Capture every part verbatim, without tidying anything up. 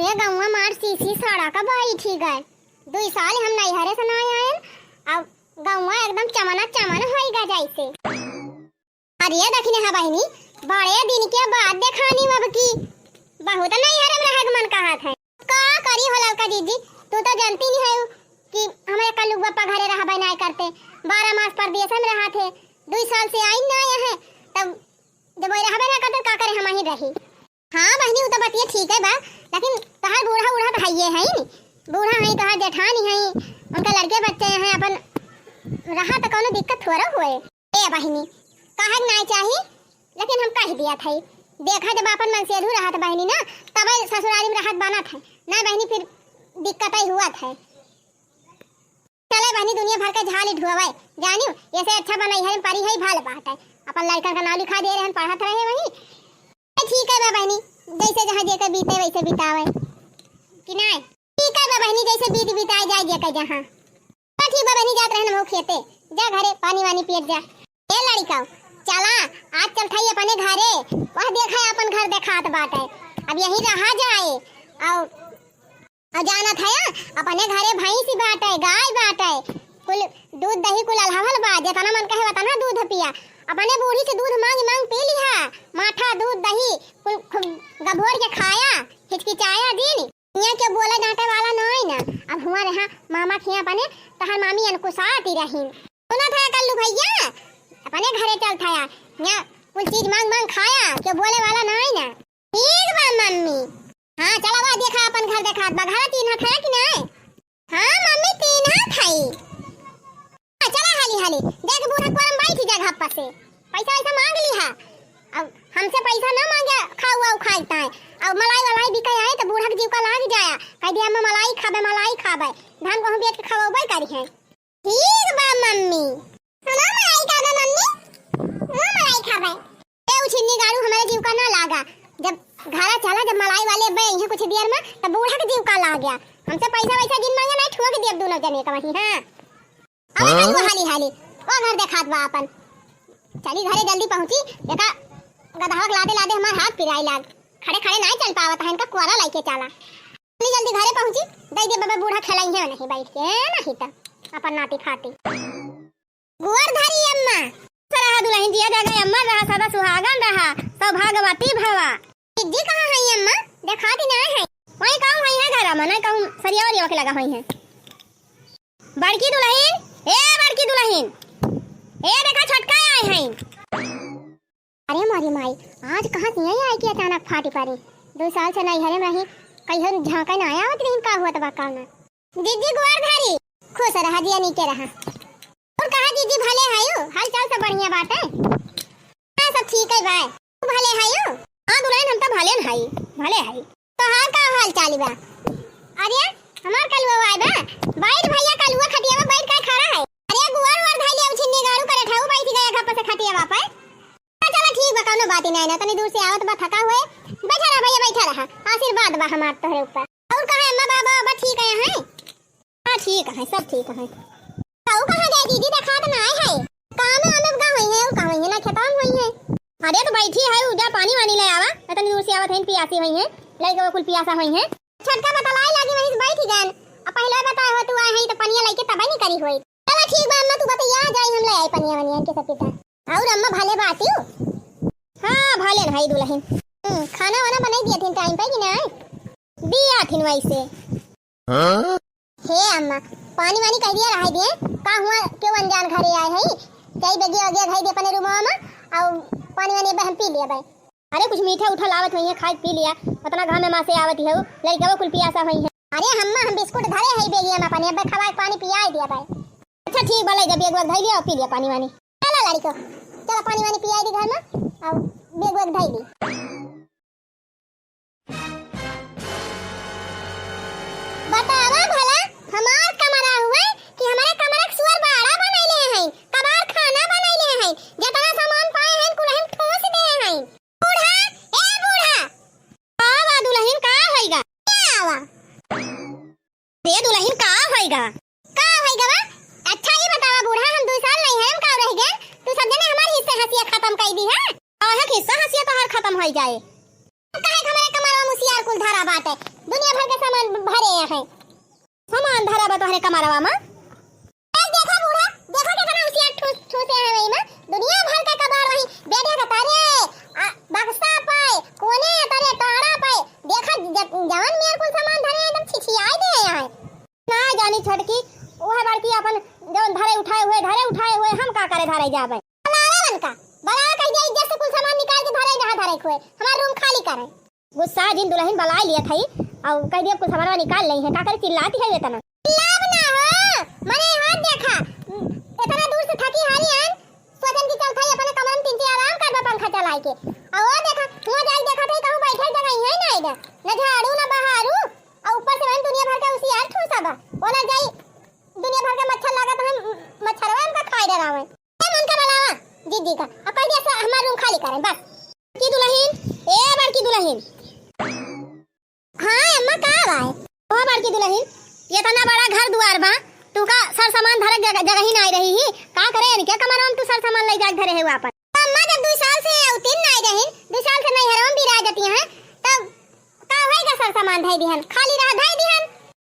ए गौवा मार सीसी सड़ा का बैठी गए। दुई साल हम नैहरे से ना आएन, अब गौवा एकदम चमना चमन होई गा जैसे। अरे दखिने हा बहिनी, बड़े दिन के बाद देखानी अब की, बहुत नैहरे में रहे के मन कहत है। का करी हो ललका जीजी, तू तो जानती नहीं है कि हमारे कल्लू बापा घरे रहबे नाय करते, बारह मास परदेस में रहा थे, दुई साल से आई ना आया है, तब जब वही रहबे ना करते, का करे हम ही रही। हाँ बहिनी, उ तो बतिया ठीक है बा, लेकिन तोहार बूढ़ा, बूढ़ा तो हइये है, बूढ़ा है, तोहार जेठानी है, उनका लड़के बच्चे हैं, अपन रहा तो कौनो दिक्कत थोड़ा हुए। ए बहिनी, काहे के नाय चाही, लेकिन हम कह दिया था, देखा जब अपन मनसेधू रहत बहिनी ना, तब ससुरारी में रहत बनत है ना बहिनी, फिर दिक्कत ही हुआ था। चले बहिनी, दुनिया भर के झाल ढोवे, जानियो, ऐसे अच्छा बनई है, परी है, भल बात है, अपन लड़कन का नाम लिखा दे रहे हैं, पढ़त रहे वही। ए, ठीक है बा बहिनी, जैसे जहाँ जेकर बीते वैसे बितावे, कि नाय? ठीक है बा बहिनी, जैसे बीत बिताए जाए जेकर जहाँ। तो ठीक बा बहिनी, जात रहन हम खेते, जा घरे पानी वानी पियत जा। ए लड़िका, चला, आज चल थाई अपने घरे, वह देखा अपन घर देखात बाटे, अब यहीं रहा जाए। और और जानत है, अपने घरे भैंस बाटे, गाय बाटे, कुल दूध दही कुल अलहवल बा, जेतना मन कहे वतना दूध पिया। अपने बूढ़ी से दूध मांग मांग पी लिहा, माठा दूध दही कुल खूब गभोर के खाया, हिचकिचाया जिन। यहाँ के बोले डांटे वाला नाई ना। अब हुआ रहा मामा के यहाँ अपने, तहर मामी अनकुसाती रही। सुनत है कल्लू भैया, अपने घरे चल थाया, यहाँ कुल चीज मांग मांग खाया, क्यों बोले वाला नाई ना। ठीक बा मम्मी। हाँ, चला वह देखा अपन घर देखात बा। घर चिन्हत है कि नाय? हाँ मम्मी, चिन्हत है। हाँ, चला हाली हाली। जाके बूढ़ा कोरम बैठ जा घप्पा से। पैसा वैसा मांग लिहा। अब हमसे पैसा ना मांगे, खाऊ आऊ खाई ताए। अब मलाई वलाई बिकाए आए तो बूढ़ा के जीव का लाग जाया। कह दिया, "अम्मा मलाई खाबे, मलाई खाबे।" धान गेहूं बेच के खवाबे करी है। ठीक बा मम्मी। हम मलाई खाबे मम्मी, हम मलाई खाबे। ए उछिन्नी गाड़ू, हमारे जीव का ना लागा। जब घरा चला, जब मलाई वाले अब्बे अइहें कुछ देर में, तब बूढ़ा के जीव का लाग गया। हमसे पैसा वैसा जिन मांगे, नहीं ठोक दिया दोनों जने का वहीं, हाँ। अबे हाँ? कल वो हाली हाली, वो घर देखात बा अपन। चली घरे जल्दी पहुंची, देखा गदहवा के लादे लादे हमार हाथ पिराई लाग। खड़े खड़े नहीं चल पावत है, इनका कोरा लाइके चला। जल्दी जल्दी घरे पहुंची, दई दे बाबा बूढ़ा खेलाई है नहीं बैठ के, नहीं त अपन नाती फाती। गुअर धरी अम्मा। रहा दुलहिन जिया जागा अम्मा, रहा सदा सुहागन रहा, सौभाग्यवती भवा। जिज्जी कहाँ है अम्मा? देखाती ना है। वहीं कहूँ है घर में, नहीं कहूँ सरिया वरिया के लगा हुई है। बड़की दुलहिन, ए बड़की दुलहिन, ए देखा छोटका आए हैं। अरे मोरी माई, आज कहाँ से यहीं आई कि अचानक फाटी पड़ी? दो साल से नैहरे में रही, कहियो झांके ना आया आवत रही, का हुआ तबा का ना। जीजी गुआर धारी, खुश रहा जिया नीके रहा। और कहा जीजी भले हयू, हाल चाल सब बढ़िया बाटे? हाँ सब ठीक है बाय। तू भले हयू? हाँ दुलहिन हम तो भले न हई, भले हई। तोहार का हाल चाल बा? अरे हमार कलुआ आए बा, बैठ भैया कलुआ खटिया में बैठ के खड़ा है। अरे गुआर वार धाई ले छिन्नी गाड़ू करे ठाऊ बैठ गया घर पर से खटिया पर। चला ठीक बा, कौनो बात ही नहीं ना, तनी दूर से आवत बा, थका हुए। बैठा रहा भैया, बैठा रहा, आशीर्वाद बा हमार तोहरे ऊपर। और कहा अम्मा बाबा, बाबा ठीक है, हैं? हाँ ठीक है, सब ठीक है। तो कहाँ गए दीदी, देखात ना आए है? काम में आमे गा हुई है, और कहाँ हुई है ना, खेतवा में हुई है। अरे तो बैठी है, उ जा पानी वानी ले आवा, इतनी दूर से आवत है, पियासी हुई है, लड़के वो कुल पियासा हुई है। छोटका बतलाए लागी, वहीं से बैठ गए। अब पहले बताए हो तू आए है तो पनिया लेके तबे नहीं करी हुई। चला ठीक बा अम्मा, तू बतैया जाई, हम ले आई पनिया वनिया के सब पीता। और अम्मा भले बाटियो? हाँ, भले न हई दुलहिन। हम्म, खाना वाना बनाई दिया थिन टाइम पे कि ना? दिया थिन वैसे। हाँ? हे अम्मा, पानी वानी कह दिया रहा दिए। का हुआ, क्यों अनजान घरे आए है? जाई बेगिया वगिया धई दे अपने रूमवा में, और पानी वानी अब हम पी लिया भाई। अरे कुछ मीठा उठा लावत हुई है, खाए पी लिया, उतना घाम में मासे आवत ही हो, लड़का वो कुल पियासा हुई है। अरे अम्मा, हम बिस्कुट धरे है बेगिया में अपने, अब खवा के पानी पियाए दिया भाई। अच्छा ठीक बा, ले जा बैग वैग धई लिया और पी लिया पानी वानी। चला लड़को, चला पानी वानी पियाई दी घर में, और बैग वैग धई ली। बतावा भला, हमार कमरा हुए कि हमारे कमरा के सुअर बाड़ा बनैले हैं, कबाड़ खाना बनैले हैं, जितना सामान पाए हैं कुल हम ठूस दे हैं। बूढ़ा, ए बूढ़ा। का बा दुलहिन, का होइगा? क्या आवा? ए दुलहिन, का होइगा? का होइगा बा? अच्छा ये बतावा बूढ़ा, हम दो साल नहीं है, हम का रह गए? तू सब जने हमारे हिस्से हंसिया खत्म कर दी है। काहे के हिस्सा हंसिया तोहार खत्म होई जाए? काहे के हमरे कमरवा में उसियार कुल धरा बाटे, दुनिया भर के सामान भरे हैं। सामान धरा बा तोहरे कमरवा में। ए, देखा बूढ़ा, देखा केतना उसियार ठूस, ठूसे हैं वही में। दुनिया भर के कबाड़ वही, बेडे के तरे, आ, बक्सा पे, कोने तरे, टोड़ा पे। देखा, ज-, जवन मेर कुल सामान धरे हैं, एकदम छिछियाई दे हैं। ना जानी छोटकी, उहे बड़की अपन जवन धरे उठाए हुए, धरे उठाए हुए, हम का करे धरे जाबे? बुलावे उनका, बुलावे कह दिया, इज्जत से कुल सामान निकाल के धरे जहाँ धरे हुए, हमार रूम खाली करे। गुस्सा जिन दुलहिन बलाइ लिया थई, अउ कह दिया, "कुल सामानवा निकाल लेइहैं, का करे चिल्लाती है एतना?" चिल्लाब ना हो, मने हाथ देखा, एतना दूर से थकी हारी हन, सोचन कि चल थई अपने कमरा में तीन चार आराम करबा पंखा चलाइ के। अउ वो देखा, हुआँ जाइके देखा थई कहूँ बैठे जगह ही है ना इधर, न झाड़ू न बहारू, अउ ऊपर से वही दुनिया भर के उसियार ठूसा बा। ओला जाई दुनिया भर के मच्छर लागत है, मच्छरवा हमका खाए डरावे। ए, मन का बुलावा, जीजी का। अब कह दिया, "सर, हमार रूम खाली करें, बस।" बड़की दुलहिन, ए बड़की दुलहिन। हाँ, अम्मा, का बाय? ओ बड़की दुलहिन, एतना बड़ा घर दुआर बा, तू का सर सामान धरे जगह, जगह ही नाई रही ही। का करे, इनके कमरा में तू सर सामान लइ जाके धरे है अपन? अम्मा, जब दुइ साल से अउतीन नाई रहिन, दुइ साल से नैहरवा में बिराजती हैं, तब का होइगा सर सामान धइ दिहन? खाली रहा, धइ दिहन।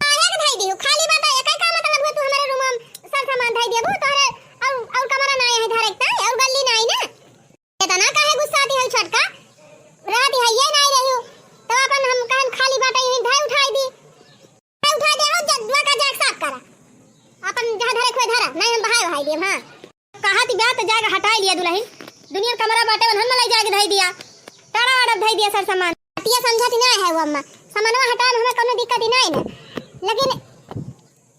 काहे के धई दिहू? खाली बा त एकर का मतलब हुआ तू हमरे रूम में सर सामान धई देबू? तोहरे अउर, अउर कमरा नाई है धरे के ताई, अउर गल्ली नाई ना। एतना काहे गुस्साती है छोटका? रहती है ये नाई रही हो। तब अपन हम कहन खाली बाटे यहीं धई उठाई दी। धई उठाई दे हो, जगवा का जाग साफ करा। अपन जहाँ धरे खोए धरा, नाई हम बहाए बहाई देब, हाँ। कहा थी ब्याह तो जाके हटाई लिया दुलहिन, दुनिया कमरा बाटे उन्हन में लइ जाके धई दिया, टाड़ा वाड़ा धई दिया सर सामान। बतिया समझत ही नाई है वो अम्मा, सामानवा हटाए में हमें कौनो दिक्कत ही नाई ना, लेकिन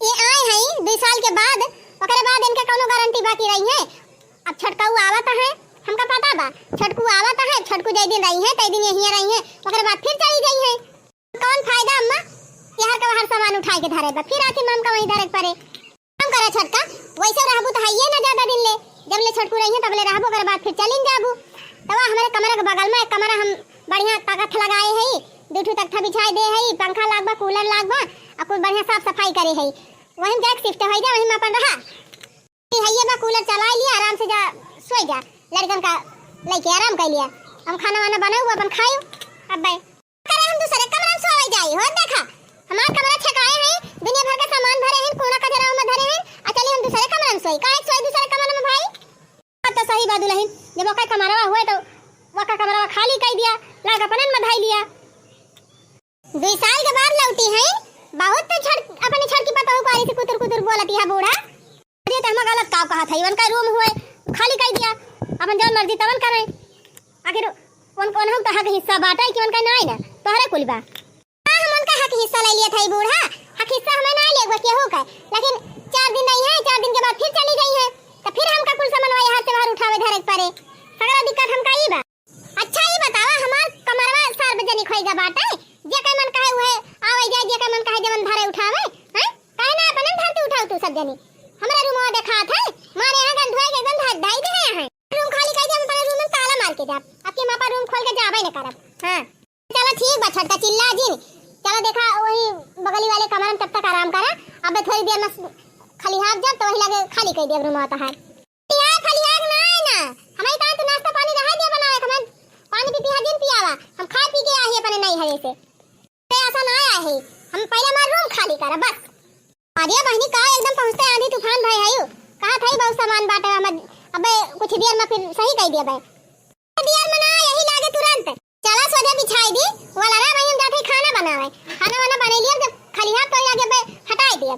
ये आए हैं दुइ साल के बाद, ओकरे बाद इनके कौनो गारंटी बाकी रही है। अब छोटकऊ आवत है, हमका पता बा, छोटकू आवत है, छोटकू जै दिन रही है, तै दिन यहीं रही है, ओकरे बाद फिर चली जाई है। कौन फायदा अम्मा, यहर का वहर सामान उठाए के धरे बा, फिर आखिर में हमका वहीं धरे के पड़े। काम करा छोटका, वैसे रहबू त हइये ना ज्यादा दिन ले, जब ले छोटकू रही है तब ले रहबू, ओकर बाद फिर चलिन जाबू। तब हमरे कमरा के बगल में एक कमरा हम बढ़िया तखत लगाए हई, दू ठू तख्ता बिछाए दे हई, पंखा लाग बा, कूलर लाग बा, आ कुल बढ़िया साफ सफाई करे हई। वहीं जाके शिफ्ट हो जा, वहीं में अपन रहा। हइये बा, कूलर चलाए लिया, आराम से जा सोए जा, लड़कन का लेके आराम कर लिया। हम खाना वाना बनाऊ, अपन खायू। अब बाय। करे हम दूसरे कमरा में सोवे जाई हो, देखा हमार कमरा छकाए है, दुनिया भर का सामान भरे हैं, कूड़ा कचरा में धरे हैं, आ चली हम दूसरे कमरा में सोई। काहे सोई दूसरे कमरा में भाई? बात तो सही बा दुलहिन, जब ओकर कमरवा हुए तो ओकर कमरवा खाली कर दिया, लाग अपनन में धाई लिया। दुइ साल के बाद लौटी हैं, बहुत तो छड़, अपने छड़की पतोहू पारी से कुतुर कुतुर बोलती है बूढ़ा। अरे, तो हम गलत का कहत है, उनका रूम हुए, खाली कर दिया, अपन जौन मर्जी तवन करे। आखिर उन, उन हम तो हक हिस्सा बाटे कि उनका नाई ना, तोहरे कुल बा। हाँ, हम उनका हक हिस्सा ले लिया था बूढ़ा, हक हिस्सा हमें नाई लेबा केहू का, लेकिन चार दिन रही है, चार दिन के बाद फिर चली गई है, तो फिर हमका कुल सामानवा यहाँ से बाहर उठावे धरे के पड़े, सगरा दिक्कत हमका ई बा। अच्छा, ई बतावा, हमार कमरवा सार्वजनिक होइगा बाटे? जेकर मन कहे उहे आवे जाए, जेकर मन कहे जवन धरे उठावे, हैं? काहे ना अपने धरती उठाऊ तू सब जनी? हमरा रूमवा देखात है, मारे यहाँ गंधुआ के एकदम धर धाई दे हैं। रूम खाली कर दे, हम अपने रूम में ताला मार के जाब। अब की हम अपन रूम खोल के जाबे न करब। हाँ। चला ठीक बा, छोटका चिल्ला जिन। चला देखा वही बगली वाले कमरा में तब तक आराम करा। अब थोड़ी देर में खलिहाब जाब तो वही लगे खाली कर दिया रूमवा तोहार। फलिहार, फलिहार ना है ना। हमारे कहाँ तो नाश्ता पानी रहा दिया बनावे, हमें पानी पी पी हर दिन पियावा। हम खा पी के आए हैं अपने नैहरे से। ते ऐसा ना आया है। हम पहले हमारा रूम खाली करा, बस। अरे बहनी, का एकदम पहुँचते आंधी तूफान भय है यू। कहा था ही बहुत सामान बाटे, हम अबे कुछ देर में फिर सही कर दिया बे। देर में ना, यही लागे तुरंत। चला सोजा बिछाई दी, वाला रे, वही हम जाते ही खाना बनावे। खाना वाना बने लिया, जब खलिहार तो आगे बे हटाई दिया।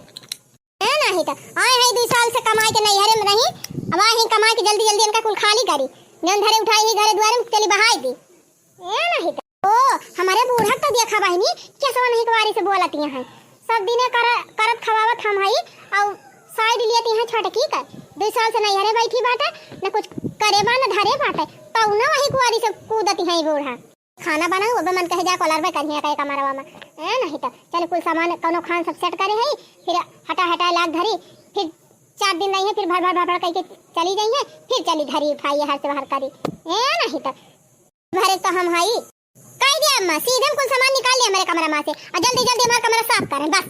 ए, नाही त आए है दुइ साल से कमाए के नैहरे में रही, अब आए है कमाए के जल्दी जल्दी इनका कुल खाली करी, जौन धरे उठाई ही घरे दुआरे में चली बहाई दी। ए, नाही त ओ, हमारे बूढ़ा तो देखा बहिनी, कैसे नहीं कुआरी से बोलती हैं, सब दिने कर, करत खवावत हम हई, और साइड लियती हैं छोटकी का, दुइ साल से नैहरे बैठी बाटे, न कुछ करे बा न धरे बाटे, तो न वही कुआरी से कूदती हैं बूढ़ा। खाना बनाऊ, अबे मन कहे जा कोलर बे करिया कहे कमरवा में। ए, नहीं तो चल कुल सामान कौनो खान सब सेट करे है, फिर हटा हटा लाग धरी, फिर चार दिन रही है, फिर भर भर भर भर करके चली जाई है, फिर चली धरी उठाई हर से बाहर करी। ए, नहीं तो भरे तो हम हई। कह दिया अम्मा, सीधे हम कुल सामान निकाल लिया हमारे कमरा में से, और जल्दी जल्दी हमारा कमरा साफ करें बस।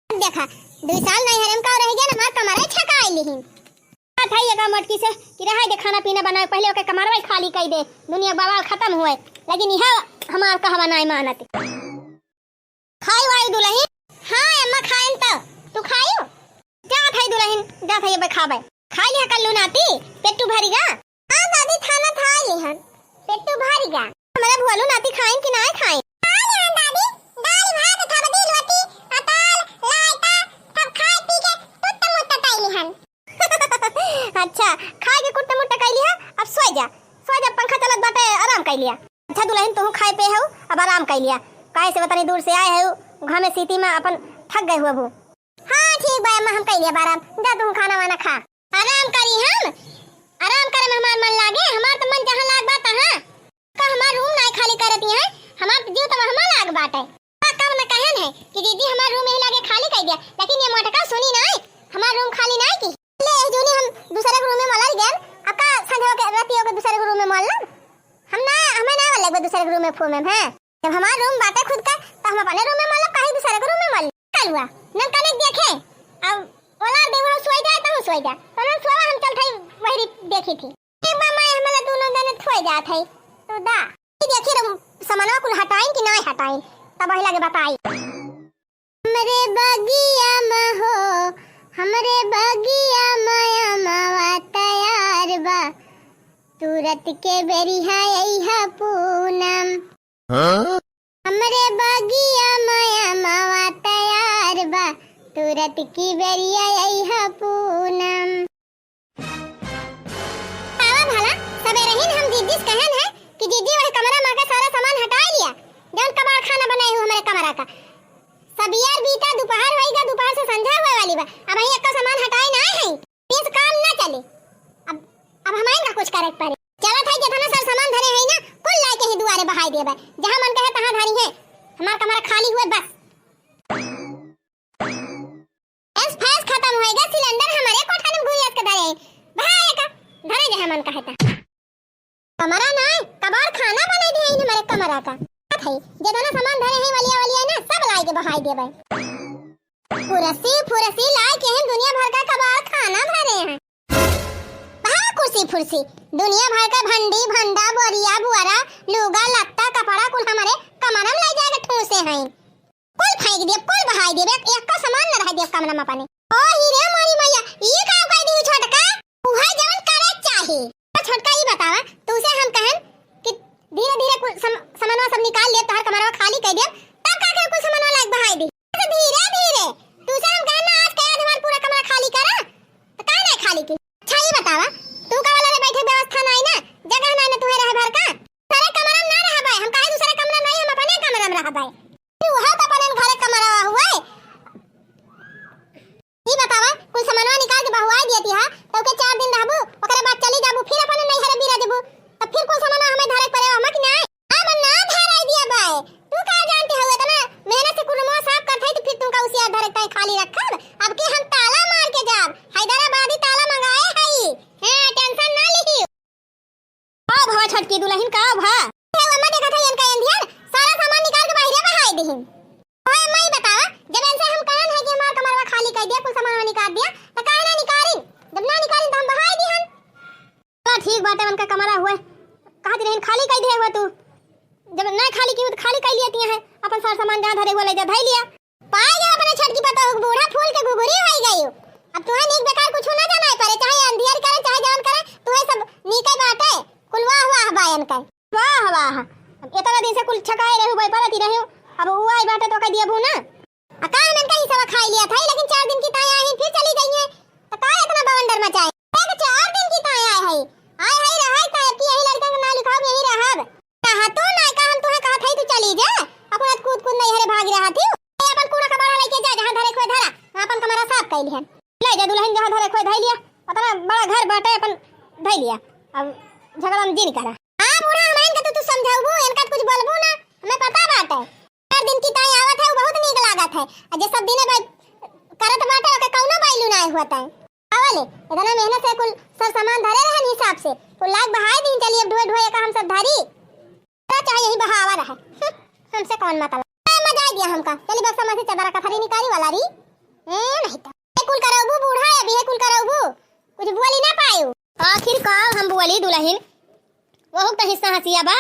देखा, दुइ साल नैहरे में का रह गया ना, हमार कमरा छकाई लिहिन। बात है ये का मोटकी से कि रहाई दे, खाना पीना बनावे, पहले ओके कमरवा खाली कई दे, दुनिया बवाल खत्म हुए। लेकिन यह हमार कहवा नाई मानत। खाई वाई दुलहिन? हाँ अम्मा, खाइन त। तू खायू? जात है दुलहिन, जात है ये खाबे। खाई लिहा कल्लू नाती, पेटू भरिगा? हाँ दादी, खाना खाई लिहन, पेटू भरिगा। हमारे भुआलू नाती खाइन कि नाई खाइन? खाई लिहन दादी, दाल भात, थबदी, रोटी, अताल, लायता, सब खाए पी के टुट्ट मुट्ट कई लिहन। अच्छा, खाए के कुट्ट मुट्ट कई लिहा, अब सोए जा, सोए जा, पंखा चलत बाटे, आराम कई लिया। अच्छा दुलहिन, तुहू खाए पे हऊ, अब आराम कई लिया, काहे से वतनी दूर से आए हऊ, घामे सीती में अपन थक गए हुआ भू। हाँ ठीक बा अम्मा, हम कई लिया आराम, जा तुहू खाना वाना खा। आराम करी हम, आराम करे में हमार मन लागे, हमार त मन जहाँ लाग बा तहाँ। का हमार रूम नाई खाली करती हैं, हमार जीव त वहमा लाग बाटे। का कब न कहन है कि दीदी हमार रूम यही लागे खाली कर दिया, लेकिन ये मोटका सुनी नाई, हमार रूम खाली नाई की। ले ए जूनी हम दूसरे के रूम में मलल गएन, अब का संझवा के राती ओके दूसरे के रूम में मल लन? हम ना, हमें ना लगबे दूसरे के रूम में फोमे में, हैं? जब हमार रूम बाटे खुद का, त हम अपने रूम में मलब, काहे दूसरे के रूम में मल? कलुआ, नन कनेक देखे, अब ओला देव हो सोई जाए, तहूँ सोई जा, तो नन सोवा हम चल थाई वही देखी थी। एक बार मैं हमला दोनों जने थोए जात है, तो दा। ई देखी रे, समनवा कुल हटाइन कि नाई हटाइन, तब वही लगे बताई। हमरे बगिया में हो, हमरे बगिया में अमवा तैयार बा, तुरत के बेरिया अइहा पूनम। हाँ? हमरे बगिया में अमवा तैयार बा, तुरत की बेरिया अइहा पूनम। आवा भला, सबेरहिन हम जीजी से कहन है कि जीजी वह कमरा में का सारा सामान हटाई लिया, जौन कबाड़ खाना बनाए हो हमरे कमरा का। सबियर बीता, दोपहर होइगा, दोपहर से संझा हुए वाली बा, अबहीं एक्को सामान हटाई नाई है, बीस काम ना चले। अब, अब हमारे का कुछ करे के पड़े। चलत है, जितना सारा सामान धरे है ना, कुल लाए के ही दुआरे बहाई देबे, जहाँ मन कहे तहाँ धरी है, हमार कमरा खाली हुए बस। गैस फैस खतम होएगा, सिलेंडर हमारे कोठा में घुरियास के धरे हैं। भाई का धरे जहाँ मन कहता। कमरा नाय, कबाड़ खाना बनाई दे हैं हमारे कमरा का। बात है, जितना सामान धरे हैं वलिया वलिया ना, सब लाई के बहाई देबे। फुरसी फुरसी लाई के हैं दुनिया भर का कबाड़ खाना धरे हैं। भा कुर्सी फुर्सी, दुनिया भर का भंडी भंडा, बोरिया बुआरा, लुगा लत्ता, कपड़ा कुल हमारे कमरा में लाई जाके ठूसे हैं। कुल फेंक दिए, कुल बहाई दिए, एक, एक का सामान न रह दिए कमरा में अपने। ओ हीरे मोरी मैया, ई का कह दी छोटका? उहे जवन करे चाही। तो छोटका ई बतावा, तू से हम कहन कि धीरे धीरे कुल सम-, सामानवा सब निकाल लिए, तोहर कमरवा खाली कर दिए, तब का के कुल सामानवा लाग बहाई दी? धीरे धीरे, तू से हम कहन ना आज के आज हमार पूरा कमरा खाली करा, तो का ना खाली की? अच्छा ई बतावा, तू का वाला रे बैठे व्यवस्था ना आई ना, जगह ना ना तुहे रहे भर का? सारे कमरा में ना रहा भाई, हम काहे दूसरे कमरा नहीं, हम अपने कमरा में रहा भाई। तू है तो अपने घरे कमरा हुए। ई बतावा, कुल सामानवा निकाल के बहुआई दियती हा, तो ओके चार दिन रहबू, ओकरे बाद चली जाबू, फिर अपने नैहरे बिरा देबू, तो फिर कुल सामानवा हमें धरे के पड़े, हमें कि नाय? अब ना धराई दिया बाय, तू का जानते हो, इतना मेहनत से कुल रुमवा साफ करत है, तो फिर तुमका उसिया धरे के खाली रखब? अब के हम ताला मार के जाब, हैदराबादी ताला मंगाए हई। हाँ, tension ना लिही। का भा छोटकी दुलहिन, का भा? हे अम्मा, देखत है इनका एंधियन, सारा सामान निकाल के बाहरे बहाई दिहिन। ओए अम्मा, ई बतावा, जब इनसे हम कहन है कि हमार कमरवा खाली कर दिया, कुल सामान निकाल दिया, तो काहे ना निकालिन? जब ना निकालिन तो हम बहाई दिहन। तो ठीक बाटे, उनका कमरा हुए, कहत रहिन खाली कर दिए हुए तू। जब ना खाली की हुए तो खाली कर लिया है, अपन सारा सामान जहाँ धरे हुए ले जा, धर लिया। पाए गया अपने छोटकी पतोह के बूढ़ा फूल के घुघुरी होई गई। अब तुहे नीक बेकार कुछ ना जानाई पड़े, चाहे अंधियर करे, चाहे जवन करे, तुहे सब नीके बाटे। कुल वाह वाह बायन का। वाह वाह, इतना दिन से कुल छकाए रहू, भाई परती रहू, अब उ आई बाटे तो कह दिया बू ना। आ का हमन का ई सब खाई लिया था, लेकिन चार दिन की ताई आई फिर चली गई है, तो का इतना बवंडर मचाए? एक चार दिन की ताई आए है, आए है रहा है, का अब की यही लड़का का नाम लिखाओ, यही रहब। कहा तू ना, का हम तुहे कहत हई, तू चली जा, अपन कूद कूद नैहरे भाग रहा थी। ए, अपन कूड़ा कबाड़ा लेके जा, जहाँ धरे खोए धरा, वहाँ अपन कमरा साफ कर लिहन। ले जा दुलहिन, जहाँ धरे खोए धई लिया, उतना बड़ा घर बाटे, अपन धई लिया। अब झगड़ा में जिन करा। हाँ बूढ़ा, हम इनका तो तू समझाउबू, इनका कुछ बोलबू ना, हमें पता बाटे। चार दिन की ताई आवत है, वो बहुत नीक लागत है। आ जे सब दिने भाई करत बाटे, ओके कौनो बैलू ना हुआ ताई। आवले, इतना मेहनत से कुल सब सामान धरे रहन हिसाब से, कुल लाग बहाए दिन, चलिए अब ढोए ढोए का हम सब धरी। तो चाहे यही बहावा रहे। हम्म, हमसे कौन मतलब? ए, मजा आ गया हमका। चली बक्सा में से चादर का थरी निकाली वाला री। ए, नहीं तो। ए, कुल करबू बूढ़ा, अभी ये कुल करबू। कुछ बोली ना पायू। आखिर का हम बोली दुलहिन? वहू तो हिस्सा हंसिया बा।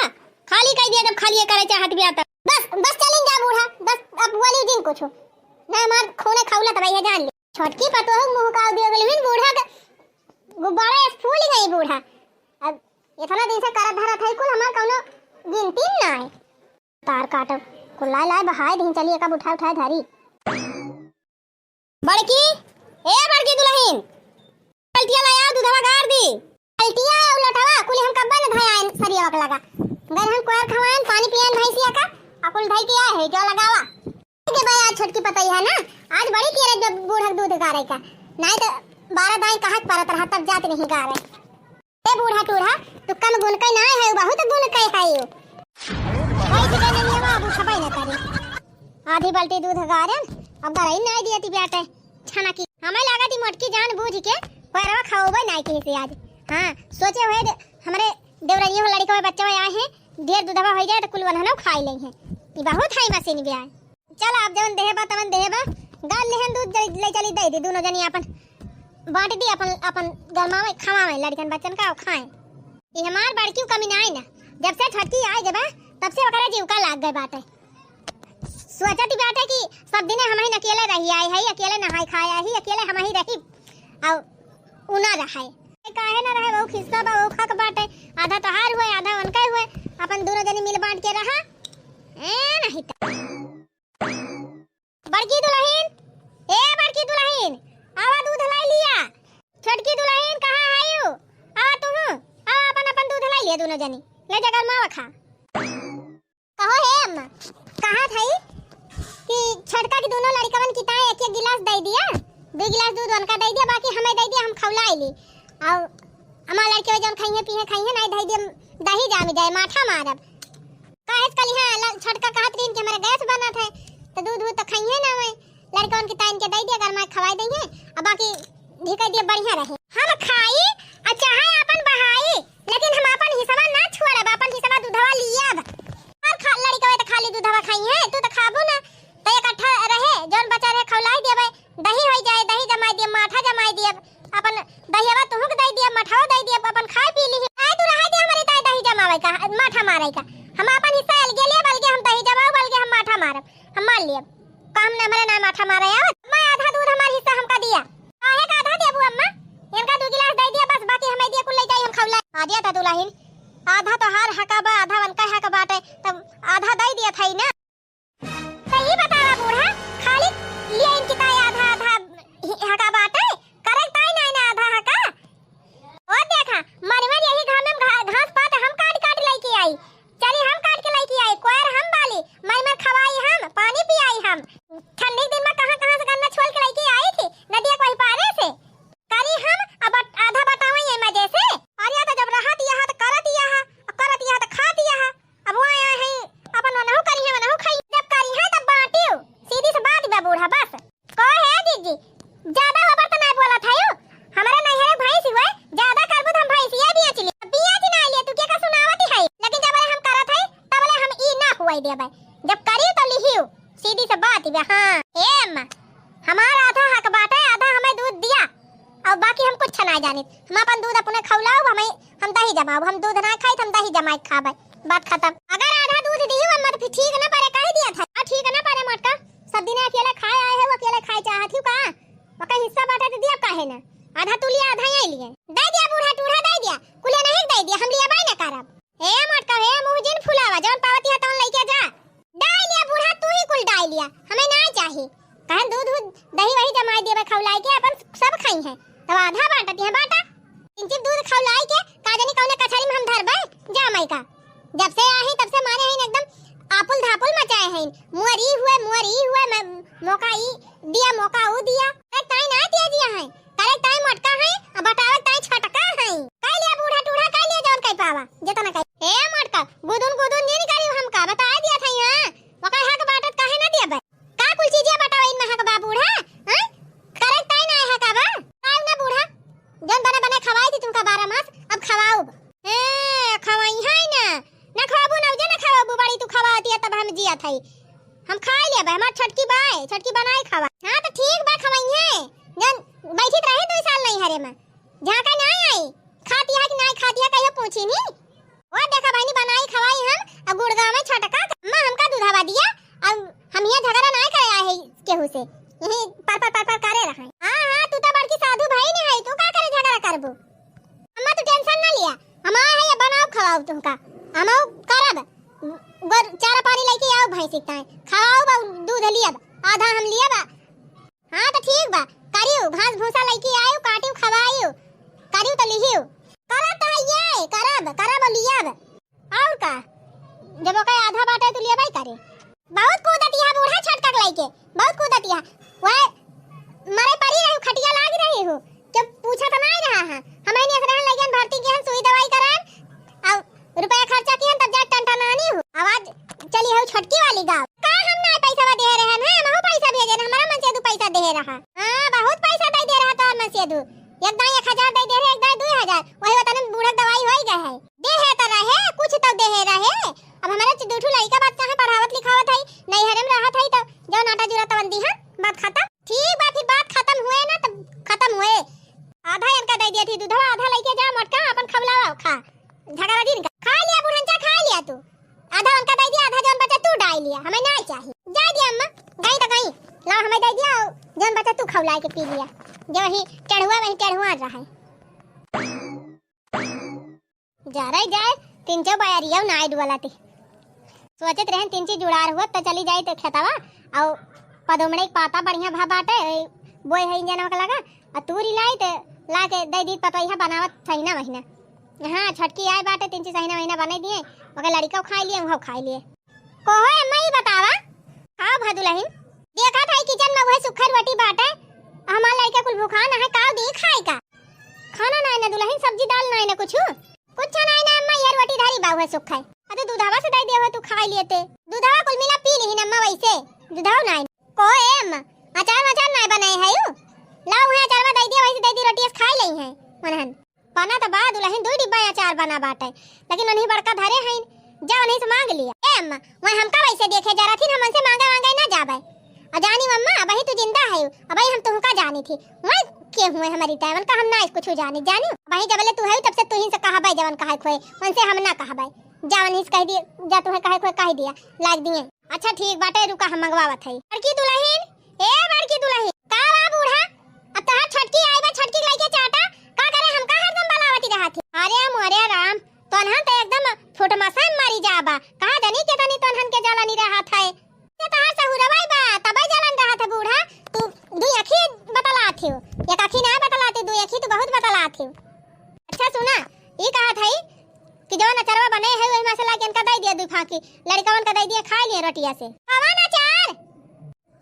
खाली कह दिया जब खाली ये करे चाहत बिया त। बस, बस चलिन जा बूढ़ा, बस अब बोली जिन कुछ। ना हमार खूने खौलत रही है, जान ले। छोटकी पतोह मुँह का दियो गेल, बूढ़ा के गुब्बारा फूल गई बूढ़ा। अब इतना दिन से करत धरत है कुल, हमार कौनो गिनती ना है। तार काटब, कुल लाए लाए बहाए दिन, चलिए कब उठाए उठाए धरी। बड़की, ए बड़की दुलहिन, बल्टिया ले आओ, दूधवा गार दी। बल्टिया अउ लोटवा, कुली हम कब्बे न धयाएन सरियवा के लगा। गए हम कोयर खवाएन, पानी पियन भैंसिया का, अ कुल धई के आए है, जो लगावा। के भाई आज छोटकी पतई है ना, आज बड़ी किया रे जब बूढ़क दूध गारे का, नाहीं तो बारह दाई कहा के परत रहा, तब जात नहीं गारे। ए बूढ़ा टूढ़ा, तू कम गुन के ना है, बहुत गुन के है। भाई जी के नहीं है बाबू, खपाई ना करी। आधी बाल्टी दूध गारेन, अब गरई नाई दिया ती ब्याटे। छना की। हमें लागत ही मोटकी जान बूझ के पैरवा खवाबे नाई कहीं से आज। हाँ, सोचे हुए दे-, हमरे देवरनिया हो लड़का हुए बच्चा हुए आए हैं, ढेर दूधवा हो जाए तो कुल वनहनो खाई लें हैं। ई बहुत हाई मशीन भी आए। चल आप जवन देहे बा तवन देहे बा, गाल लेहन दूध ले, ले चली दे दी, दोनों जनी अपन बांट दी, अपन, अपन गरमावे, खवावे, लड़कन बच्चन का खाएं। ई हमार बड़की कमी नाई ना, जब से छोटकी आए जबा, तब से ओकरे जीव का लाग गए बाटे। सोचत ही बाटे कि सब दिने हमहिन अकेले रही आए है, अकेले नहाए खाए आई, अकेले हमही रही, और उ ना रहे। काहे ना रहे, वो हिस्सा बा, वो हक बाटे, आधा तोहार हुए, आधा उनका हुए, अपन दोनों जनी मिल बांट के रहा। ए, नहीं तो। बड़की दुलहिन, ए बड़की दुलहिन, आवा दूध लाई लिया। छोटकी दुलहिन, कहाँ आयु? आवा तुहू, आवा अपन, अपन दूध लाई लिया दोनों जनी, ले जा गरमावा खा। कहो हे अम्मा, कहा था कि छोटका के दोनों लड़कवन की ताई एक एक गिलास दे दिया, दो गिलास दूध उनका दे दिया, बाकी हमें दे दिया, हम खौला ली। और हमार लड़के जौन खाइए पीहे खाइए नहीं दे दिया, दही जामी जाए, माठा मारब। काहे से कली हाँ, ल-, छोटका कहत रहीन कि हमारे गैस बनत है, तो दूध वूध तो खाइए ना हुए, लड़कवन के ताइन के दे दिया, गरमाए खवाए देंगे, अब बाकी ढिका दिया बढ़िया रहे। हम खाई, आ चाहे अपन बहाई, लेकिन हम अपन हिस्सा ना छोड़ब, अपन हिस्सा दूधवा लियब। और खा, लड़कवे तो खाली दूधवा खाई है, तू तो खाबू ना, तो इकट्ठा रहे, जौन बचा रहे खौलाई देबे, दही होई जाए, दही जमाई दियब, माठा जमाई दियब, अपन दहियावा तुहू के दे दियब, मठाओ दे दियब, अपन खाए पी ली। आए तू रहा दे हमारे ताए दही जमावे का, माठा मारे का, हम अपन हिस्सा अलगे लेब, अलगे हम दही जमाओ, अलगे हम माठा मारब, हम मार लियब। काम ना हमारे ना माठा मारे आवत, मैं आधा दूध हमार हिस्सा हमका दिया। काहे का आधा देबू अम्मा? इनका दो गिलास दे दिया बस, बाकी हमें दिया कुल ले जाई हम खौला। आ दिया था दुलहिन, आधा तोहार हका बा, आधा उनका हक बाटे, तब आधा दे दिया था ही ना। सही बतावा बूढ़ा, खाली लिए इनकी ताई आधा आधा ही हका बाटे, करे ताई नाई ना आधा हका। और देखा, मरी मरी यही घाम में घा-, घास पात हम काट काट लेके आई। चली हम काट के लेके आई, कोयर हम बाली, मरी मर खवाई हम, पानी पियाई हम। ठंडी के दिन में कहाँ कहाँ से गन्ना छोल के लेके आई थी, नदिया के वही पारे से। करी हम, अब बट-, आधा बटावे ये मजे से। अरे तो जब रहत यह तो करत यह, करत यह तो खात यह। अब वो आया है, अपन वनहु करी है, वनहु खाई। जब करी है तब बांटियो। सीधी से बात बा बूढ़ा, बस। कहो हे जीजी, ज्यादा होबर त नाय बोलत है यू। हमारे नैहरे भैंस हुए, ज्यादा करबू त हम भैंसिया बेच ली। बेच ना लिए, तू के का सुनावत है? लेकिन जब ले हम करत है, तब ले हम ई ना हुए देबे। जब करी तो लिहियो, सीधी से बात बा। हाँ, ए अम्मा, हमार आधा हक बाटे, आधा हमें दूध दिया, और बाकी हम कुछ ना जानित। हम अपन दूध अपने खौलाओ, हमें हम दही जमाओ, हम दूध ना खाई, हम दही जमाई खाबे, बात खत्म। अगर आधा दूध दियो अम्मा तो फिर ठीक ना पड़े, कह दिया था। आ, ठीक ना पड़े मोटका, सब दिन अकेले खाए आए हो, अकेले खाए चाहत हो का? ओकर हिस्सा बाटे तो दिया काहे ना? आधा तू लिया, आधा यही लिए। दे दिया बूढ़ा टूढ़ा, दे दिया, कुलिया नहीं दे दिया, हम लिया बाय ना करब। हे मोटका, हे मुँह जिन फुलावा, जौन पावत है तौन लइके जा। डाल लिया बूढ़ा, तू ही कुल डाल लिया, हमें ना चाही। कहे दूध, दूध, दही वही जमाई देबे खौलाई के, अपन सब खाई है। तब आधा बांटत है, बांटा। इंचिप दूध खौलाई के, का जानी कौने कछरी में हम धरबे, जा माई का। जब से आई तब से मारे हैं एकदम आपुल धापुल मचाए हैं। मुअरी हुए, मुअरी हुए, मैं, मोका ई दिया, मोका ऊ दिया। अरे ताई ना दिया दिया है। करे ताई मोटका है, आ बटावे ताई छोटका है। कह लिया बूढ़ा टूढ़ा, कह लिया जौन कह पावा, जितना कह। ए मोटका, गुदुन गुदुन जिन करी हमका, बता दिया था यहाँ। ओकर हक बाटत काहे ना दिया बे? का कुल चीजिया बटावे इनमें हक बा बूढ़ा? हैं? करे ताई ना हक बा? आउ ना बूढ़ा, जौन बने बने खवाई थी तुमका बारह मास, अब खवाउब। ए, खवाई है ना, ना खवाबू ना उजे ना खवाबू, बड़ी तू खवाती है तब हम जिया था। हम खाई लेबे, हमार छोटकी बाय, छोटकी बनाई खवा। हाँ तो ठीक बा, खवाई है, जौन बैठी रही दो साल नहीं हरे में। झांका ना आई, खाती है कि ना खाती है, कहियो पूछी नी। ओ देखा बहनी, बनाई खवाई हम, आ गुड़गाँव में छोट से। यही पर पर पर पर करे रहे। हाँ, हाँ, तू तो बड़की साधु भई नहीं है, तू का करे झगड़ा करबू? अम्मा, तू tension ना लिया, हम आए हैं, ये बनाओ, खवाओ तुमका, हम करब। गोर चारा पानी लेके आओ भैंस का, खवाओ बा, दूध लियब, आधा हम लियब। हाँ, तो ठीक बा, करियो, घास भूसा लेके आयो, काटियो, खवाइयो, करियो तो लिहियो। करब तो है ये, करब, करब और लियब। और का? जब ओकर आधा बाटे, तू लेबे करे। बहुत कूदतिया बूढ़ा छटका के लइके, बहुत कूदतिया। वह मरे परी रही, खटिया लाग रही हो, जब पूछा तो नहीं रहा है। हमें नहीं रहन लगे, भर्ती किहन, सुई दवाई करान, और रुपया खर्चा किहन, तब जाके टनटनानी हो। आवाज चली हो छोटकी वाली गाँव। का हम ना पैसा दे रहे हैं, हम पैसा भेजे, हमारा मनसेधू पैसा दे रहा। हाँ, बहुत पैसा दे, दे रहा तोहर मनसेधू। एक दाई एक हजार दे दे रहे, एक दाई दुई हजार, वही वतन में बूढ़ा दवाई होई गए है। देहे त रहे, कुछ तो देहे रहे। अब हमारे च-, दू ठो लइका बात कहाँ पढ़ावत लिखावत है, नैहरे में रहत है, तो जौन आटा जूरा तवन दिहन, बात खत्म। ठीक बा, फिर बात खत्म हुए ना, तब खत्म हुए। आधा इनका दे दिया थी दूधवा, आधा लेके जा मटका, अपन खवलावा खा, झगड़ा जिन का। खा लिया बुढ़ंचा, खा लिया तू, आधा उनका दे दिया, आधा जौन बचा तू डाल लिया, हमें ना चाहिए। जा दिया अम्मा, गई तो गई, लाओ हमें दे दिया, जौन बचा तू खवला के पी लिया, जो वही टेढ़ुआ, वही टेढ़ुआ रहा है। जा रे जाए, तिनचो बयरिया नाय डुअला ती। सोचत रहन तिनची जुड़ार हुआ त चली जाई त खेतवा, अउ पदोमड़े के पाता बढ़िया भा बाटे, बोए है इंजनवा के लगा, आ तूरी लाई त लाके दे दी पतोहिया बनावत सहिना महीना। हाँ, छोटकी आए बाटे, तिनची सहिना महीना बने दिए, ओके लड़िका खाई लिए, उहो खाई लिए। कहो अम्मा, ई बतावा। का भा दुलहिन? देखत हई किचन में उहे सुखल रोटी बाटे। हमार लइका कुल भुखान है, का दी खाए का? खाना नाई ना दुलहिन, सब्जी दाल नाई ना कुछु? कुछ नाई ना अम्मा, ये रोटी धरी बा उहे सुखल। अरे दूधवा से दे दे, उहे तू खाई लेते। दूधवा कुल मिला पी लिहिन अम्मा, वैसे दूधवा नाई। को ए अम्मा, अचार वचार नाई बनाए है यू? लाओ उहे अचारवा दे दिया, वैसे दे दी, रोटी खाई लेई है मनहन। बना त बा दुलहिन, दुई डिब्बा अचार बना बाटे, लेकिन उन्हीं बड़का धरे हईन, जा उन्हीं से मांग लिया। ए अम्मा, वह हमका वैसे देखे जरा थी, हम उनसे मांगे वांगे ना जाबे। और जानी अम्मा, अबही तू जिंदा है, अबही हम तुमका जानी थी, वह के हुए हमारी तैवन का हम ना कुछ जानी, जानी अबही जबले तू है तब से तू ही से कहबे, जवन कहे खोए उनसे हम ना कहबे। जा उन्हीं से कह दिए, जा तुम्हें कहे खोए कह दिया, लाग दिए। अच्छा ठीक बाटे, रुका हम मंगवावत हई। बड़की दुलहिन, ए बड़की दुलहिन, का बा बूढ़ा? अब तोहार छोटकी आई बा, छोटकी लइके चाटा, का करे हमका हरदम बलावती रहत ही? अरे मोरे राम, तोन्हन त एकदम फुटमसा मारी जाबा, कहा जानी केतनी तोन्हन के जलनी रहत है। ते तोहार सहुरवाई बा, तबे जलन रहत है बूढ़ा, तू दुई अखी बतलात हो, एक अखी ना बतलात हो, दुई अखी तू बहुत बतलात हो। अच्छा सुना, ई कहत है कि जवन अचरवा बने है, वही मसाला के इनका दे दिया दुई फाकी, लड़कवन का दे दिया, खा लिए रोटिया से। कवन अचार?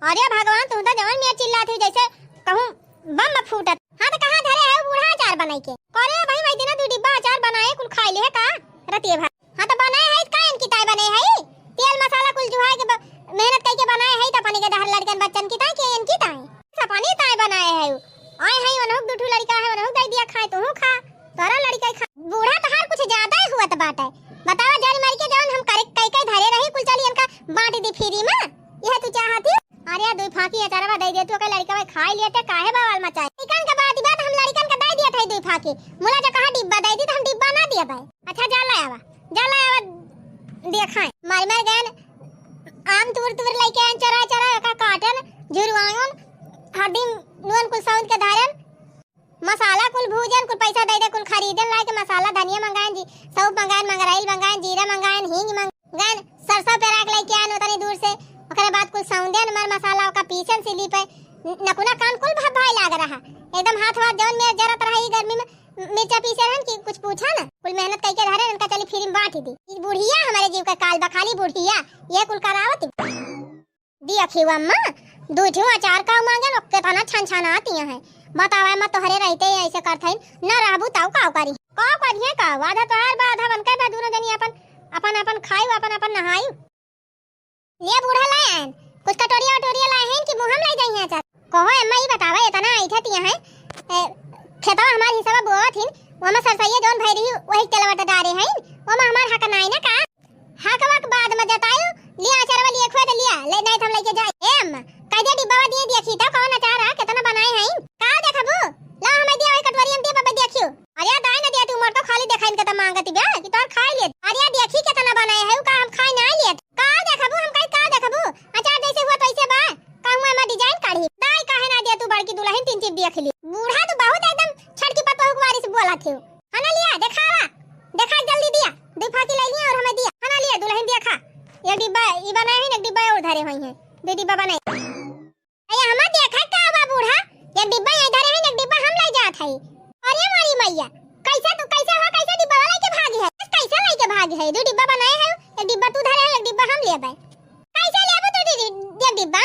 अरे भगवान, तू तो जवन में चिल्लात हो जैसे कहूँ बम फूटत। हाँ तो कहाँ धरे है बूढ़ा अचार बनाई के? अरे भाई, वही दिन दुई डिब्बा अचार बनाए, कुल खाई ले है का रतिये भर? हाँ तो बनाए है का इनकी ताई बने है? तेल मसाला कुल जुहाए के ब-, मेहनत करके बनाए है तो अपने के दहर लड़कन बच्चन की ताई के इनकी ताई? अपनी ताई बनाए है। आए है वनहुक दू ठू लड़का है, वनहुक दे दिया खाए, तू खा, तोरा लड़का खा। बूढ़ा तोहार कुछ ज्यादा ही हुआ तो बात है। बतावा जान मार के जवन हम करे कई कई धरे रही कुल चली इनका बांट दी फ्री में। यह तू चाहत ही? अरे दुई फाकी अचारवा दे दे तू, के लड़का भाई खाई लेते, काहे बवाल मचाए? लड़कन के बात, बात हम लड़कन के दे दिया था दुई फाकी। मुला जो कहा डिब्बा दे दी तो हम डिब्बा ना दिया भाई। अच्छा जा ले आवा, जा ले आवा, दिया खाए। मार मार गए आम तूर तूर लेके आन, चरा चरा का काटन, झुरवायन, हरदी नून कुल सौंद के धारन, मसाला कुल भूजन, कुल पैसा दे दे, कुल खरीदन लाए के मसाला, धनिया मंगाएन जी, सौंफ मंगाएन, मंगरैल मंगाएन, जीरा मंगाएन, हींग मंगाएन, सरसों पेरा के लेके आएन उतनी दूर से। ओकरे बाद कुल सौंदेन मर मसाला ओका पीसन सिली पे। न-, नकुना कान कुल भ-, भाई लाग रहा। एकदम हाथ वाथ जौन में जरत रहा ई गर्मी में, मिर्चा पीसे रहन कि कुछ पूछा ना। कुल मेहनत करके धरे इनका चली फ्री में बांट दी। ई बुढ़िया हमारे जीव का काल बा, खाली बुढ़िया ये कुल करावत। देखियो अम्मा, दू ठो अचार का मांगेन, ओके तना छन छन आती हैं। बतावा अम्मा, तोहरे रहते ही ऐसे करत हईन, न रहबू तऊ का करी? का करिए का? आधा तोहार बा, आधा बनके बा, दोनों जनी अपन, अपन, अपन खायू, अपन, अपन नहायू। ले बूढ़ा लाए आएन, कुछ कटोरिया वटोरिया लाए हैं कि मुँह में ले जाइए अचार? कहो अम्मा, ई बतावा, इतना ऐठत यहाँ है, ए, खेतवा हमार हिस्सा बोवत हिन, ओमा सरसैया जौन भई रही, वही तेलवा डारे हैं, ओमा हमार हक नाई ना का? हक वक बाद में जतायू, लिया अचारवा लिए खोद लिया, ले नहीं तो हम लेके जाए। ए अम्मा, कह दे डिब्बावा दिए दिया खीता, कौन अचार है, कितना बनाए हैं? का देखबू? ला हमें दिया, वही कटोरी हम दिए, बाबा देखियो। अरे दाई ना दिया, तू मोर तो खाली देखाइन के त मांगत बा कि तोर खाई ले। अरे देखी कितना बनाए है, उ का हम खाई ना लिए। का देखबू, हम कही का देखबू? अचार जैसे हुआ तैसे बा। कहूँ एमा डिजाइन का एक डिब्बा ई बनाए हैं, एक डिब्बा और धरे हुई हैं, दो डिब्बा बनाए। अरे हमार देखा का बा बूढ़ा, एक डिब्बा यहीं धरे हैं, एक डिब्बा हम ले जात है। अरे मोरी मैया, कैसे तू, कैसे हो, कैसे डिब्बा लेके भागी है? कैसे लेके भागी है? दो डिब्बा बनाए हैं, एक डिब्बा तू धरे है, एक डिब्बा हम लेबे। कैसे लेबू तू दीदी एक डिब्बा?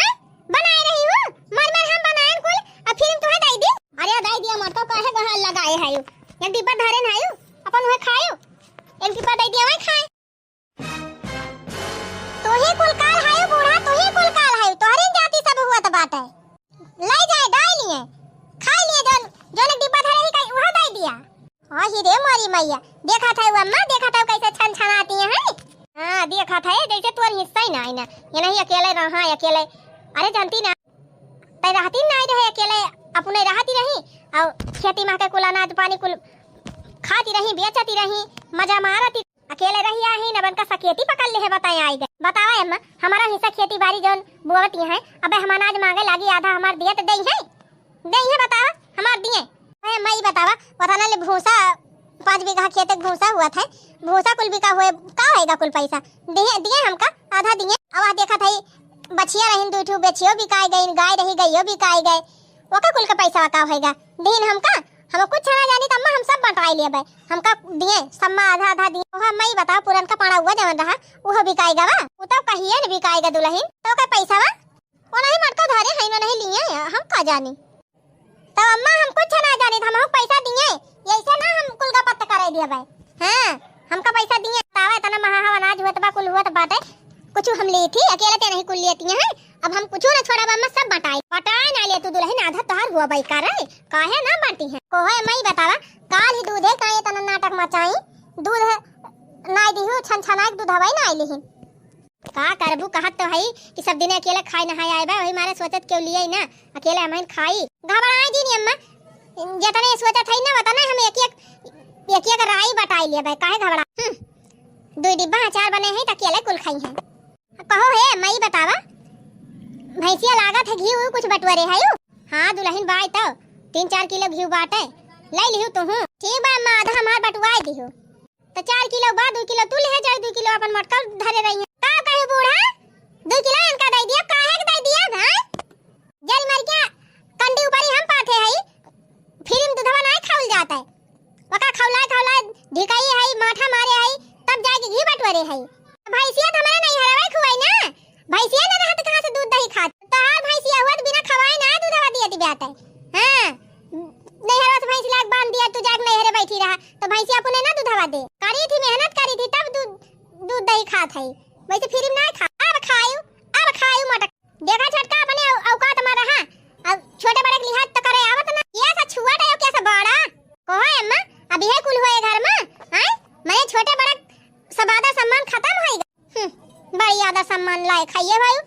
बनाए रही हूँ, मर मर हम बनाएन कुल, अब फिर तुम्हें दे दी। अरे दे दिया मत, तो काहे बहाल लगाए है यू? एक डिब्बा धरे ना यू, अपन वह खायू, एक डिब्बा दे दिया वही खाए। तू ही कुल काल हायू बूढ़ा, तू ही कुल काल हायू, तोहरे जाति सब हुआ तो बात है। ले जाए, डाल लिए, खाई लिए, जौन, जौन एक डिब्बा धरे ही कहीं, वह दे दिया। हाँ ही रे मोरी मैया, देखा था वो अम्मा, देखा था कैसे छन छनाती हैं। हाँ, देखा था, जैसे तोर हिस्सा ही ना आई ना, ये नहीं अकेले रहा, अकेले। अरे जानती ना, तै रहती ना रहे अकेले, अपने रहती रही, और खेती में के कुल अनाज पानी कुल खाती रही, बेचती रही, मजा मारती। अकेले रही आई, न बनका सकेती पकड़ ले है, बताए आई गए। बतावा अम्मा, हमारा हिस्सा खेती बाड़ी जौन बोवती हैं, अबे हम अनाज मांगे लागी, आधा हमार दिए तो दे है, दे है, बतावा, हमार दिए। ए, मई बतावा, पता ना ले भूसा, पाँच बीघा खेत के भूसा हुआ था, भूसा कुल बिका हुए, का होएगा कुल पैसा? दिए, दिए हमका, आधा दिए। अब आ देखा था, बछिया रहीन, दू ठू बछियो बिकाए गईन, गाय रही, गइयो बिकाए गए, ओका कुल का पैसा का होएगा? दीन हमका, हम कुछ ना जानी, त अम्मा हम सब बंटवाई लेबे। हमका दिए, सम्मा आधा आधा दिए। ओहा मई बतावा, पुरनका पड़ा हुआ जवन रहा, उहो बिकाए गवा, उ तो कहिए न बिकाए गा दुलहिन, तो का पैसा बा? वो नहीं मटका धरे हैं, वो नहीं लिए हैं, हम का जानी। तब अम्मा हम कुछ ना जानी, हम हमहू पैसा दिए, ऐसे ना हम कुल का पत्ता करे दिया भाई। हाँ, हमका पैसा दिए, तावा इतना महा अनाज हुआ बा, कुल हुआ बाटे, कुछ हम ली थी, अकेले ते नहीं कुल लेती हैं, अब हम कुछ ना छोड़ा, अम्मा सब बटाई, बटाए ना ले तू दुलहिन, आधा तोहार हुआ भाई का रे, काहे ना बाटी है? कोहे मई बतावा, काल ही दूधे का इतना नाटक मचाई, दूध ना दिहू, छन छना के दूधवा ही ना आई लिहिन। का करबू, कहत तो हई कि सब दिन अकेले खाए नहाए आए बा, वही मारे सोचत केहू लिए ना, अकेले हमहिन खाई। घबराए जिन अम्मा, जतने सोचत हई ना, वतने हम एक एक, एक एक राई बटाई लेबे, काहे घबरा? हम्म, दुई डिब्बा अचार बने हैं, त अकेले कुल खाई हैं। कहो हे, मई बतावा, भैंसिया लागत है घी ऊ कुछ बटुअरे है यू? हाँ दुलहिन बाय तो, तीन चार किलो घी बाटे, ले लिहू तुहू। ठीक बा अम्मा, आधा हमार बटुआए दिहू। त चार किलो बा, दू किलो तू लिहे जाई, दू किलो अपन मोटका धरे रही है। का कहे बूढ़ा, दू किलो इनका दे दिया, काहे के दे दिया भाई? जरी मर के कंडी ऊपर ही हम पाथे हई, फ्री में दूधवा नाय खाउल जात है। ओका खौलाए खौलाए ढिकाई हई, माठा मारे हई, तब जाके घी बटोरे हई। भैंसिया त हमारे नहीं हरवे खुआई ना, भैंसिया न रहत कहाँ से दूध दही खात? तोहार भैंसिया हुआ त बिना खवाए ना दूधवा दियत बाटे। हाँ, नैहरवा से भैंस लाग बांध दिया, तू जाके नैहरे बैठी रहा, तो भैंसिया अपने ना दूधवा दे। करी थी मेहनत, करी थी, तब दूध, दूध दही खात है, वैसे फ्री में ना खा। अब खायू, अब खायू मटक। देखा छोटका, अपने औ-, औकात में रहा, अब छोटे बड़े के लिहाज तो करे आवत ना। ये सा छुआ टायो, क्या सा बड़ा? कहो अम्मा, अब ये कुल हुए घर में, हैं? मने छोटे बड़े सब आदर सम्मान खत्म होइगा। हम्म, बड़ी आदर सम्मान लायक है ये भाई,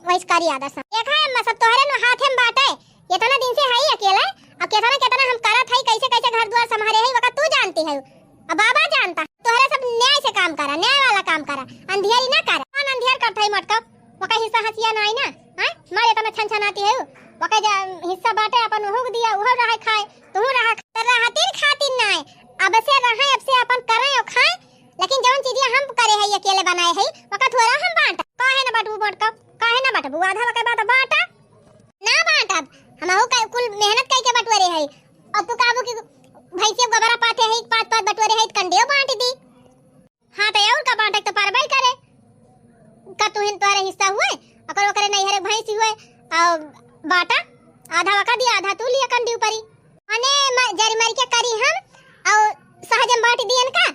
वैस करी आदर सम्मान। देखा है, सब तोहरे न हाथे में बाटे, इतना दिन से है अकेले, अब कितना कितना हम करत है, कैसे कैसे घर द्वार संभाले है, वका तू जानती है, अब बाबा जानता। तोहरे सब न्याय से काम करा, न्याय वाला काम करा, अंधियारी ना करा। कौन अंधियार करत है मोटका, वका हिस्सा हसिया ना आई ना, हैं? मारे इतना छन छनाती है, वका जा हिस्सा बाटे अपन ओहू के दिया, ओहू रहे खाए, तू रहा। रहतीन खातिर ना है, अब से रहे, अब से अपन करे और खाए, लेकिन जौन चीजिया हम करे है, अकेले बनाए है, ओका थोड़ा हम बांट। काहे ना बटबू मोटका, काहे ना बटबू? आधा ओके बाद बांटा। ना बांटब, हमहू का कुल मेहनत कई के बटोरे है। अब तू काबू की भैंसिया गोबरा पाथे है, पाँच पाँच बटोरे है, कंडियो बांट दी। हाँ, तो और का बांटे तो परबई करे। का तुहिन तोहरे हिस्सा हुए, अगर ओकरे नैहरे भैंस हुए, और बांटा, आधा ओका दिया, आधा तू लिया कंडी ऊपरी। अने म-, जरी मरी के करी हम, और सहजम बांट दियन का?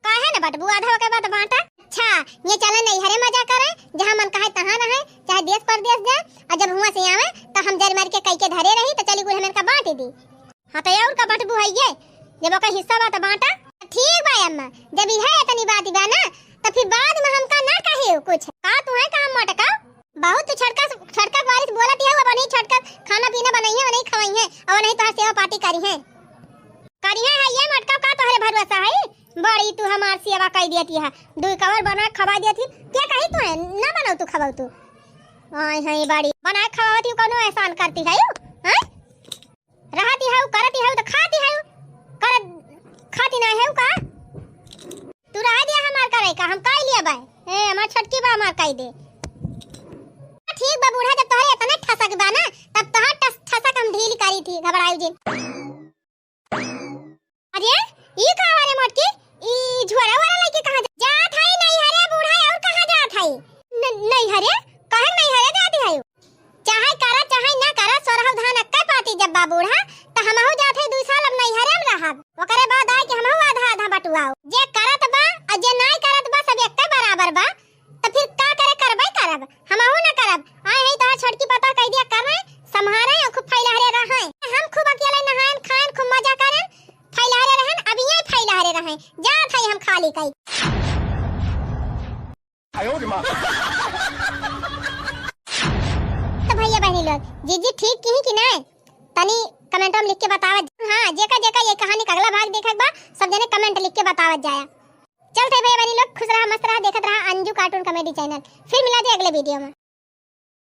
काहे न बटबू, आधा ओके बाद बांटा। अच्छा, ये चले नैहरे मजा करे, जहाँ मन कहे तहाँ रहे, चाहे देश परदेश जाए, और जब हुआं से आवे, तो हम जर मर के कई के धरे रही, तो चली गुल हम इनका बांट दी। हाँ, तो और का बटबू है ये, जब ओकर हिस्सा बा, तो बांटा। ठीक बा अम्मा, जब इहे इतनी बात बा ना, तो फिर बाद में हमका ना कहे कुछ। का तू है काम मोटका? बहुत तू छोटका, छोटका बारिश बोलत है, अब नहीं छोटका खाना पीना बनाई है, नहीं खवाई है, और नहीं तोहार सेवा पाती करी है। करिहे है ये मोटका का तोहरे भरोसा है? बड़ी तू हमार सेवा कई देती है। दुई कवर बना खवा देती। के कही तू है? ना बनाऊ तू खवाऊ तू। आय है बड़ी। बना खवावती हूँ, कौनो एहसान करती है यू? हैं? रहती है, करती है तो खाती है। कर, खाती ना है का? तू रह दिया हमार करे का, हम कई लिया बाय। ए, हमार छोटकी बा, हमार कहि दे। ठीक बा बूढ़ा, जब तोहरे इतने ठसक बा ना, तब तोहार ठस-, ठसक हम ढील करी थी, घबरायू जिन। अरे, ई का हरे मोटकी? ई झोरा वाला लइके कहाँ जा-, जात हई? नैहरे बूढ़ा, और कहाँ जात हई? न-, नैहरे? काहे नैहरे जात हई? चाहे करा, चाहे ना करा, सोरहु धान एक्के पाती जब बा बूढ़ा, त हमहू जात हई दुई साल अब नैहरे में रहब। ओकरे बाद आए के हमहू आधा आधा बटुआओ। जे करत बा, आ जे नाई करत बा, सब एक्के बराबर बा। त फिर का करे, करबे करब, हमहू न करब। आए हई तोहार छोटकी पतोह कहि दिया कर रहे, संभारे और खूब फैलहरे रहे। हम खूब अकेले नहाएन, खाएन, खूब मजा करेन, फैलहरे रहेन, अब यहीं फैलहरे रहे। जात हई हम खाली कई। तो भैया बहनी लोग, जीजी ठीक किही कि नाय? तनी comment में लिख के बतावत। हाँ, जेका जेका ये कहानी का अगला भाग देखे के बा, सब जने comment लिख के बतावत जाया। चलत है भैया बहनी लोग, खुश रहा, मस्त रहा, देखत रहा अंजू cartoon comedy channel। फिर मिला जाए अगले video में।